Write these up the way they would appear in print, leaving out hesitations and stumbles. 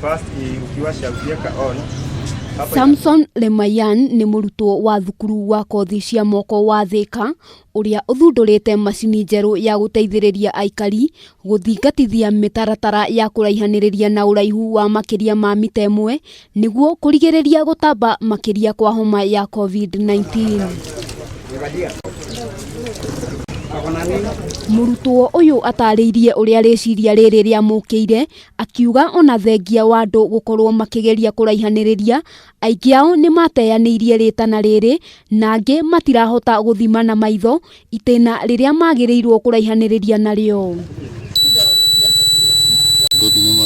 First, ukiwasha ukiweka on hapa. Samson Lemayan nĩ mũrutwo wa thukuru wa kothi cia moko wa Thika ũrĩa ũthundũrĩte macini njerũ ya gũteithĩrĩria aikari gũthingatithia mĩtaratara ya kũraihanĩrĩria na ũraihu wa makĩria ma mita 1 nĩguo kũrigĩrĩria gũtamba makĩria kwa homa ya COVID-19. Mũrutwo ũyũ atarĩirie ũrĩa rĩciria rĩrĩ rĩamũkĩire, akiuga ona thengia wa andũ gũkorwo makĩgeria kũraihanĩrĩria, aingĩ ao nĩmateanĩirie rĩtana rĩrĩ na angĩ matirahota gũthima na maitho itĩna rĩrĩa magĩrĩirwo kũraihanĩrĩria narĩo. Rudi nyuma,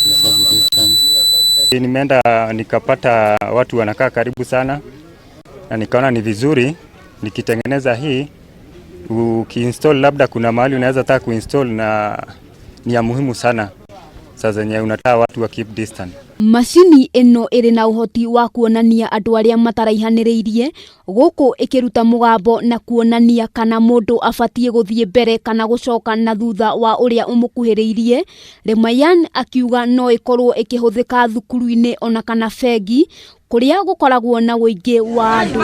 hesabu distance. Nimeenda nikapata watu wanakaa karibu sana, na nikaona ni vizuri nikitengeneza hii, ukiinstall labda kuna mahali unaweza taka kuinstall na ni ya muhimu sana saa zenye unataka watu wa keep distance. Macini ĩno ĩrĩ na ũhoti wa kuonania andũ arĩa mataraihanĩrĩirie gũkũ ĩkĩruta mũgambo na kuonania kana mũndũ abatiĩ gũthiĩ mbere kana gũcoka na thutha wa ũrĩa ũmũkuhĩrĩirie. Lemayan akiuga no ĩkorwo ĩkĩhũthĩka thukuru-inĩ ona kana bengi kũrĩa gũkoragwo na ũingĩ wa andũ.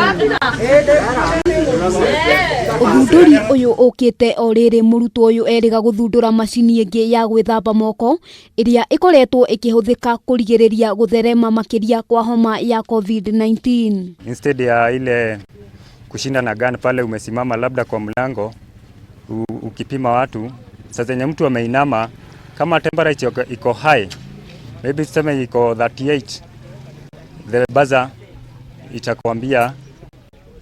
Ũthundũri ũyũ ũkĩte o rĩrĩ mũrutwo ũyũ erĩga gũthundũra macini ĩngĩ ya gwĩthamba moko ĩrĩa ĩkoretwo ĩkĩhũthĩka kũrigĩrĩria gũtherema makĩria kwa homa ya COVID-19. Instead ya ile kushinda na gun pale umesimama labda kwa mlango ukipima watu, saa zenye mtu ameinama, kama temperature iko high, maybe tuseme iko 38, the buzzer itakwambia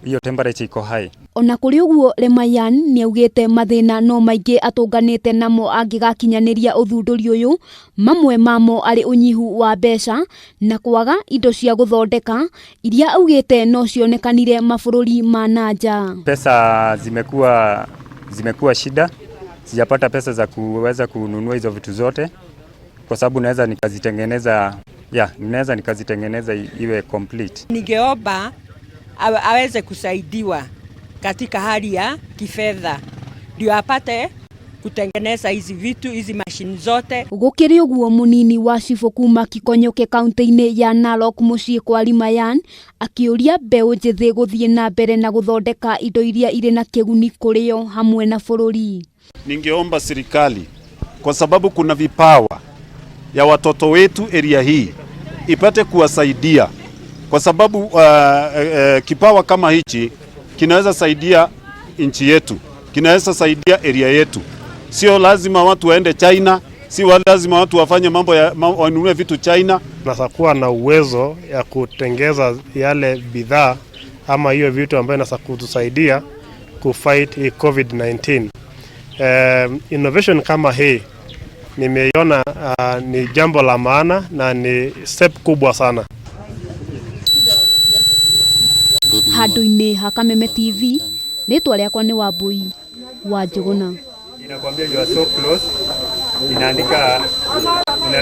hiyo temperature iko high. Ona kũrĩ ũguo, Lemayan nĩaugĩte mathĩna no maingĩ atũnganĩte namo angĩgakinyanĩria ũthundũri ũyũ, mamwe mamo arĩ ũnyihu wa mbeca na kwaga indo cia gũthondeka iria augĩte no cionekanire mabũrũri ma na nja. Pesa zimekuwa shida, sijapata pesa za kuweza kununua hizo vitu zote, kwa sababu naweza nikazitengeneza, yeah, naweza nikazitengeneza iwe complete. Ningeomba aweze kusaidiwa katika hali ya kifedha ndio apate kutengeneza hizi vitu, hizi mashini zote. Gũkĩrĩ ũguo, mũnini wa cibũ kuma Kikonyoke kaunti-inĩ ya Narok mũciĩ kwa Lemayan akĩũria mbeũ njĩthĩ gũthiĩ na mbere na gũthondeka indo iria irĩ na kĩguni kũrĩ o hamwe na bũrũri. Ningeomba serikali, kwa sababu kuna vipawa ya watoto wetu area hii, ipate kuwasaidia kwa sababu kipawa kama hichi kinaweza saidia nchi yetu, kinaweza saidia area yetu. Sio lazima watu waende China, si lazima watu wafanye mambo ya wanunue vitu China. Tunaweza kuwa na uwezo ya kutengeza yale bidhaa ama hiyo vitu ambayo inaweza kutusaidia kufight hii COVID-19. Innovation kama hii nimeiona ni jambo la maana na ni step kubwa sana. Rudi nyuma. Handũ-inĩ ha Kameme TV, rĩtwa rĩakwa nĩ Wambui wa Njũgũna. Inakwambia you are so close, inaandika.